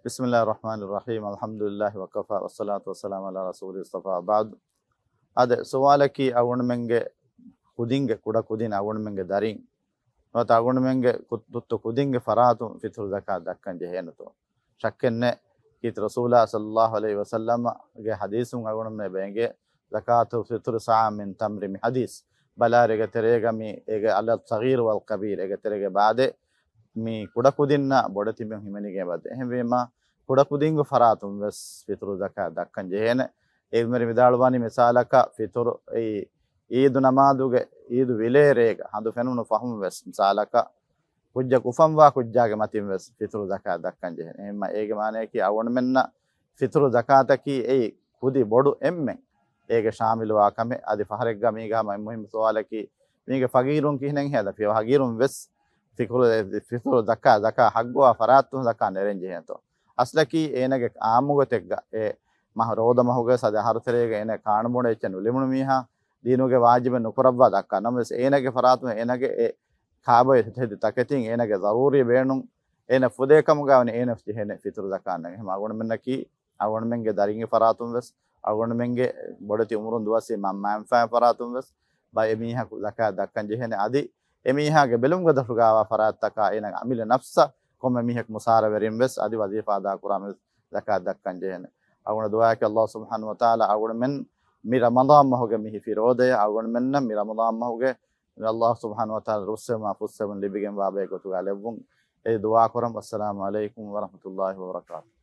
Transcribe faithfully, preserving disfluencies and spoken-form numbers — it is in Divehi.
بسم الله الرحمن الرحيم. الحمد لله وكفى والصلاة والسلام على رسوله المصطفى بعد. އާދެ، ސުވާލަކީ އަޅުގަނޑުމެންގެ ކުދިންގެ، ކުޑަ ކުދިން އަޅުގަނޑުމެންގެ ދަރިން ނުވަތަ އަޅުގަނޑުމެންގެ ކު-، ދުއްތު ކުދިންގެ ފަރާތުން ފިތުރު ޒަކާތް ދައްކަން ޖެހޭނެތޯ؟ ޝައްކެއް ނެތް. ކީރިތި ރަސޫލާ ޞައްލައްލާހު ޢަލައިހި ވަސައްލަމަގެ ޙަދީޘުން އަޅުގަނޑުމެންނަށް އެބަ އެނގޭ، ޒަކާތުލް ފިޠުރި ޞަޢު މިން ތަމްރިން މި ޙަދީޘް. ބަލާއިރު އޭގެ ތެރޭގަ މި އޭގެ ޢަލައް ޞަޣީރު ވަލް ކަބީރު، އޭގެ ތެރޭގަ އެބަ އާދޭ، މި ކުޑަކުދިންނާ ބޮޑެތި މީހުން ހިމެނިގެން އެބަ އާދޭ. އެހެންވީމަ، ކުޑަކުދިންގެ ފަރާތުން ވެސް ފިޠުރު ޒަކާތް ދައްކަން ޖެހޭނެ. އެ މި ވިދާޅުވަނީ މިސާލަކަށް ފިޠުރު އެއީ އީދު ނަމާދުގެ އީދު ވިލޭރޭގަ ހަނދު ފެނުނު ފަހުން ވެސް މިސާލަކަށް ކުއްޖަކު އުފަންވާ ކުއްޖާގެ މަތިން ވެސް ފިޠުރު ޒަކާތް ދައްކަން ޖެހޭނެ. އެހެންމަ އޭގެ މާނަޔަކީ އަޅުގަނޑުމެންނަށް ފިޠުރު ޒަކާތަކީ އެއީ ކުދި ބޮޑު އެންމެން. އޭގެ ޝާމިލުވާ ކަމެއް. އަދި ފަހަރެއްގަ މީގަ ހަމަ މުހިއްމު ސުވާލަކީ، މީގެ ފަގީރުން ކިހިނެއް ހޭދަ؟ ފި-، ފަގީރުން ވެސް ފިޠުރު، ފިޠުރު ޒަކާ، ޒަކާ ޙައްޤުވާ ފަރާތުން ޒަކާ ނެރެން ޖެހޭނެތޯ؟ އަސްލަކީ އޭނަގެ ޢާއްމުގޮތެއްގަ އެ މަހު ރޯދަ މަހުގެ ސަދެ އަހަރު ތެރޭގަ އޭނަ ކާނުބުނެ އެއްޗެއް ނުލިބުނު މީހާ ދީނުގެ ވާޖިބެއް ނުކުރައްވާ ދައްކާ. ނަމަވެސް އޭނަގެ ފަރާތުން އޭނަގެ އެ ކާބޮއި ތެދު ތަކެތިން އޭނަގެ ޒަރޫރީ ބޭނުން އޭނަ ފުދޭ ކަމުގަ ވަނީ އޭނަ ޖެހޭނެ ފިޠުރު ޒަކާތް ނަގެ. އެހެން އަޅުގަނޑުމެންނަކީ އަޅުގަނޑުމެންގެ ދަރިންގެ ފަރާތުން ވެސް، އަޅުގަނޑުމެންގެ ބޮޑެތި އުމުރުން ދުވަސްވީ މަންމައިންފާން ފަރާތުން ވެސް ބައެއް މީހަކު ޒަކާތް ދައްކަން ޖެހޭނެ. އަދި އެ މީހާގެ ބެލުމުގެ ދަށުގައިވާ ފަރާތްތަކާ އޭނަ އަމިއްލަ ނަފްސަށް ކޮންމެ މީހަކު މުސާރަވެރިން ވެސް އަދި ވަޒީފާ އަދާކުރާ މީހުން ޒަކާތް ދައްކަން ޖެހޭނެ. އަޅުގަނޑު ދުޢާއަކީ ﷲ ސުބްޙާނަހޫ ވަތަޢާލާ އަޅުގަނޑުމެން މި ރަމަޟާން މަހުގެ މި ހިފި ރޯދަޔަށް އަޅުގަނޑުމެންނަށް މި ރަމަޟާން މަހުގެ ﷲ ސުބްޙާނަހޫ ވަތަޢާލާ ރުއްސެވުމާ ފުއްސެވުން ލިބިގެންވާ ބައެއް ގޮތުގަ ލެއްވުން އެ ދުޢާ ކުރަން. އައްސަލާމު ޢަލައިކުމް ވަރަޙްމަތުﷲި ވަބަރަކާތުހު.